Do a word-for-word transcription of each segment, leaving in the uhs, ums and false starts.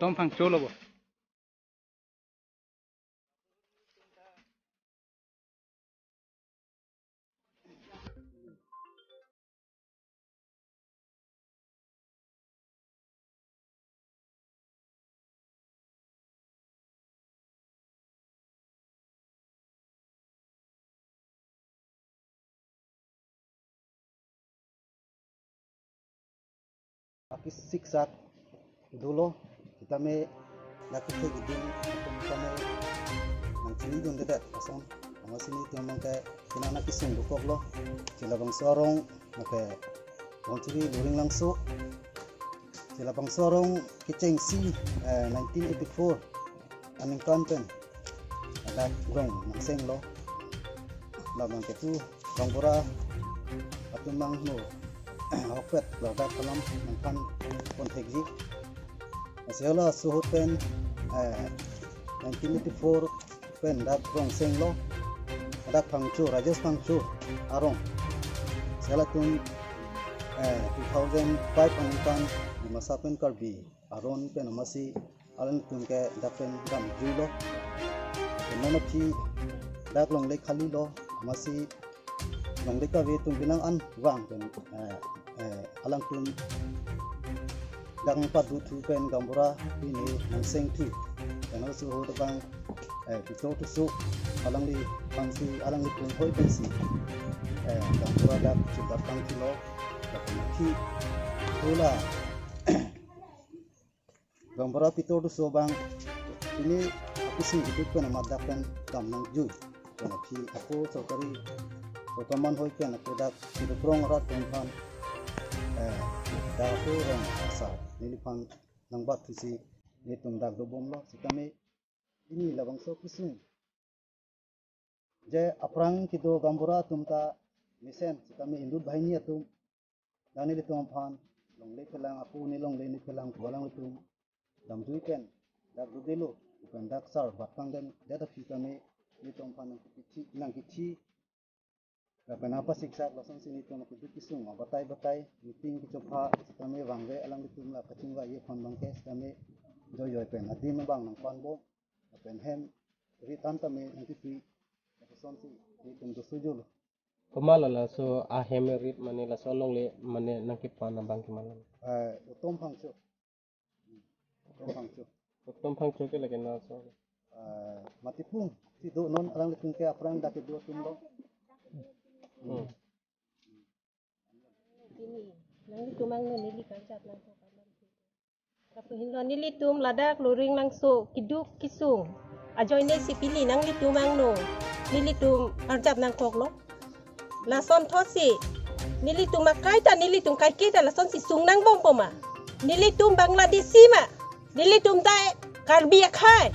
Tom Phangcho lo bo. Akisiksak dolo, sitame nangkethe keding atum tame nangchinidundedet ason. Amatsi nelitum abangke kena nangkesung dokoklo. Chilabangso arong nake Bonchiri Loringlangso. Chilabangso arong kechengsi, eh, nineteen eighty-four aningkan pen ladak rong nangsenglo. Labang ketu gaonbura atum nangno ahokpet ladak alam nangphan ponthekji. Lasi hala ahut pen, eh, nineteen eighty-four pen dak rong senglo, dak Phangcho, Rajesh Phangcho arong. Lasi halatum, eh, two thousand five aningkan Dimasa pen Karbi aron pen amatsi alangtum ke dak pen damjuilo. Pen non aphi dak longle khalilo, amatsi longle kave atum penang an vang pen, eh, eh, alangtum dak nangpadothu pen gaonbura pine nangsengthu. Pen halaso ahut abang, eh, Pitor Tisso alangliphansi, alanglitum hoi pensi, eh, gaonbura dak chingkap tangthulo. Dak pen aphi hala gaonbura Pitor Tisso abang pine apising keduk pen amat dak pen dam nangjui. Pen aphi ako sorkari, sorkar aman hoi pen ako dak kedo krong arat atum aphan, eh, dak ako rong asar neliphan nangbathusi nelitum dak dobomlo. Sitame pini labangso kesung je aphrang kedo gaonbura atum ta mesen, sitame inut banghini atum dak nelitum aphan longle phelang, ako ne longle ne phelang pu alanglitum damjui pen dak dodelo, pen dak sar bat kangdeng det aphi tame nelitum aphan nangkethi, nangkethi lapen apasiksak lasonsi nelitum keduk kesung abatai batai meeting kechopha sitame vangve, alanglitum la kachingvai aphan abangke sitame joijoi pen adim abang nangpanbom, lapen hem rit an tame nangkepi, lasonsi nelitum dosojolo. Komat lo laso ahem rit mane laso longle mane nangkepan abang komat lo? Eh, Utom Phangcho. Utom Phangcho. Utom Phangcho ke lake laso. Eh, mati pung si do non alanglitum ke aphrang dak kedo atum lo. Hmm. Pini nanglitum angno neli karjap nangkok alam. Lapu henlo nelitum ladak Loringlangso keduk kesung ajoinesi pini nanglitum angno nelitum arjap nangkoklo. Lasonthotsi nelitum akai ta, nelitum kaike ta lasonsi sung nangbompo ma? Nelitum Bangladeshi ma? Nelitum ta Karbi akhei,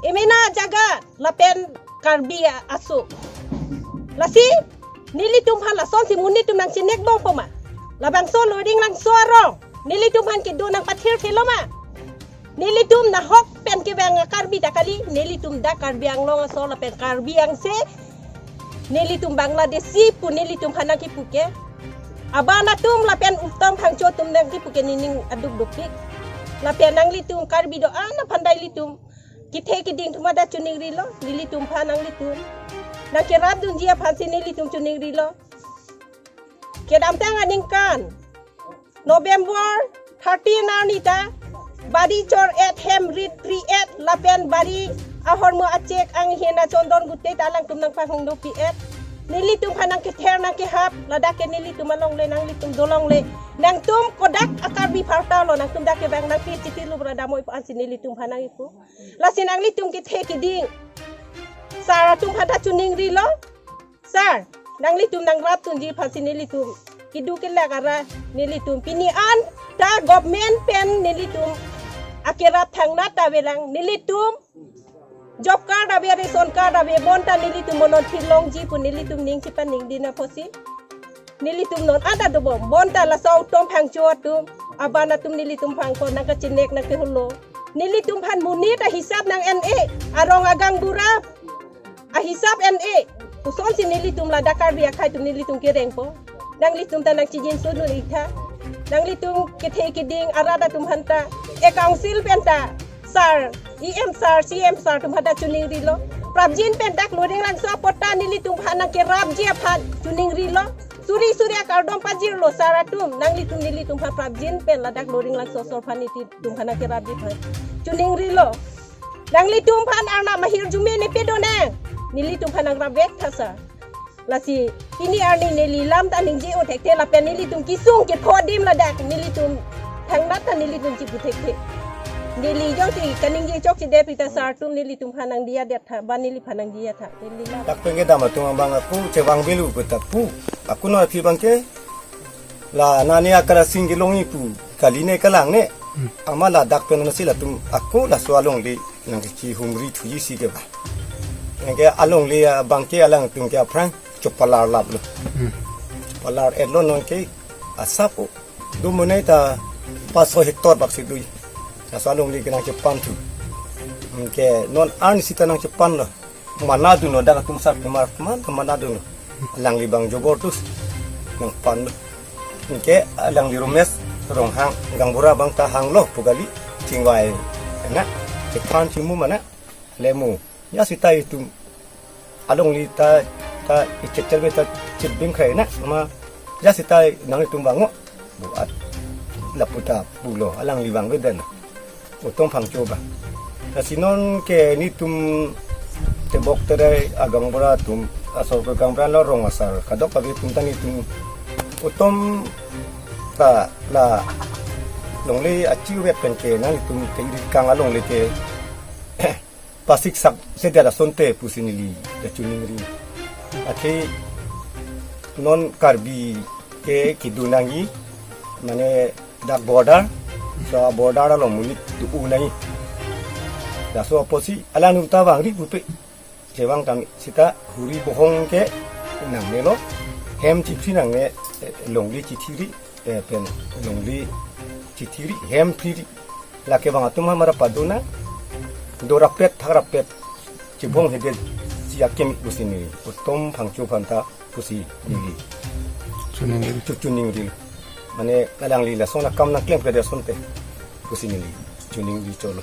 emena ajaga lapen Karbi a-, aso. Lasi nelitum aphan lasonsi monit atum nangchinekbompo ma? Labangso Loringlangso arong nelitum aphan kedo nangpathirthelo ma? Nelitum nahok pen kevang a-Karbi ta kali, nelitum dak Karbi Anglong aso lapen Karbi angse, nelitum Bangladeshi pu nelitum aphan nangkipu ke. Aban atum lapen Utom Phangcho atum nangkipu ke nening aduk dukpik. Lapen nanglitum Karbi do-an aphan dai nelitum kethe keding atum ta choningrilo, nelitum aphan nanglitum nangkerapdunji aphansi nelitum choningrilo. Kedamtang aningkan November thirteen arni ta bari chor-et, hem rit pri-et lapen bari ahormu achek anghin achondon gute ta alangtum nangpanghingnopi-et. Nelitum aphan nangkether nangkehap, ladak ke nelitum alongle nanglitum dolongle. Nangtum kodak a-Karbi pharta lo, nangtum dak kevang nangpi chiti lubra damoi pu ansi nelitum aphan nangkipu. Lasi nanglitum kethe keding sar atum aphan ta choningrilo. Sar, nanglitum nangrapdunji aphansi nelitum keduk kelak arat nelitum pini an ta government pen nelitum akerap thangnat ta avelang, nelitum job card ave, ration card ave, bonta nelitum monon thilongji pu nelitum ning chipaningdin apotsi nelitum non an ta dobom. Bonta laso Utom Phangcho atum, aban atum nelitum aphan ko nangkachinek nangkeholo. Nelitum aphan monit ahisap nang-en-e, arong agaonbura ahisap en-e. Kosonsi nelitum ladak Karbi akhei atum nelitum kerengpo? Nanglitum ta nangchijinso dun-ik tha. Nanglitum kethe keding arat atum aphan ta E council pen ta sir, E M sir, C M sir atum aphan ta choningrilo. Prapjin pen dak Loringlangso apatta nelitum aphan nangkerapji aphan choningrilo. Suri suri akardom pajirlo sir atum, nanglitum nelitum aphan prapjin pen ladak Loringlangso asor aphan nelitum aphan nangkerapji aphan choningrilo. Nanglitum aphan arnam ahirjume ne pedonang. Nelitum aphan nangrapvek tha sir. Lasi pini arni neli lam ta ningje-o thekthe lapen nelitum kesung kepho adim ladak nelitum thangnat ta nelitum chipu thekthe. Neli jongsi kaningje chokchedet pu ta sir atum nelitum aphan nangdiya det tha, ba neliphan nangdiya tha. Neli lam. Dak pen kedam atum abang ako chevang velu pu ta pu. Ako non aphi abang ke la nani akara sing kelongji pu kali ne kalang ne. Hmm. Amat ladak pen nasi latum ako laso alongle nangkechihumri thuji si ke ba. Anke alongle abang ke alangtum ke aphrang chopalar laplo. Hmm. Chopalar-etlo, non ke asap o. Do monai ta paso hectare bak si do. Laso alongle ke nangchepan thu. Anke non arni sita nangchepanlo. Mana dunlo, dak atum sar pemar man mana dunlo. Alangli abang jobor dus nangpanlo. Anke alangli Romesh Ronghang, gaonbura abang ta hanglo pu kali, chingvai na, chepan chimu mana, lemu. Ya sita itum alongle ta, ta ichek chelve ta chibing krai na, ma ya sita nanglitum vang-o. Buat lapu ta pulo, alangli vangvedet na. Utom phangcho ba. Lasi non ke netum tebok terai agaonbura atum, asor ke gaonbura lo rong asar kadokave atum ta netum utom ta la longle achivet pen ke nangtum ke iri kang alongle ke pasik sak sedet asonte pusi neli kachiningri. Athe non Karbi ke kedun nangji, mane dak border, so border along monit do-o nangji. Laso apotsi alangtum ta vangri pupe. Chevang tang sita huri bohong ke nangnelo, hem chithi nangne, eh, longle chithiri, eh, pen longle chithiri, hem phiri. Lake vang atum hamara padona, do rapet, thak rapet, chibong hedet, si akim pusi neli, utom phangcho aphan ta pusi neli. Chiningri. Chu-, chiningri. Mane alangli lason akam nangklem kedet asonte pusi neli chiningri cholo.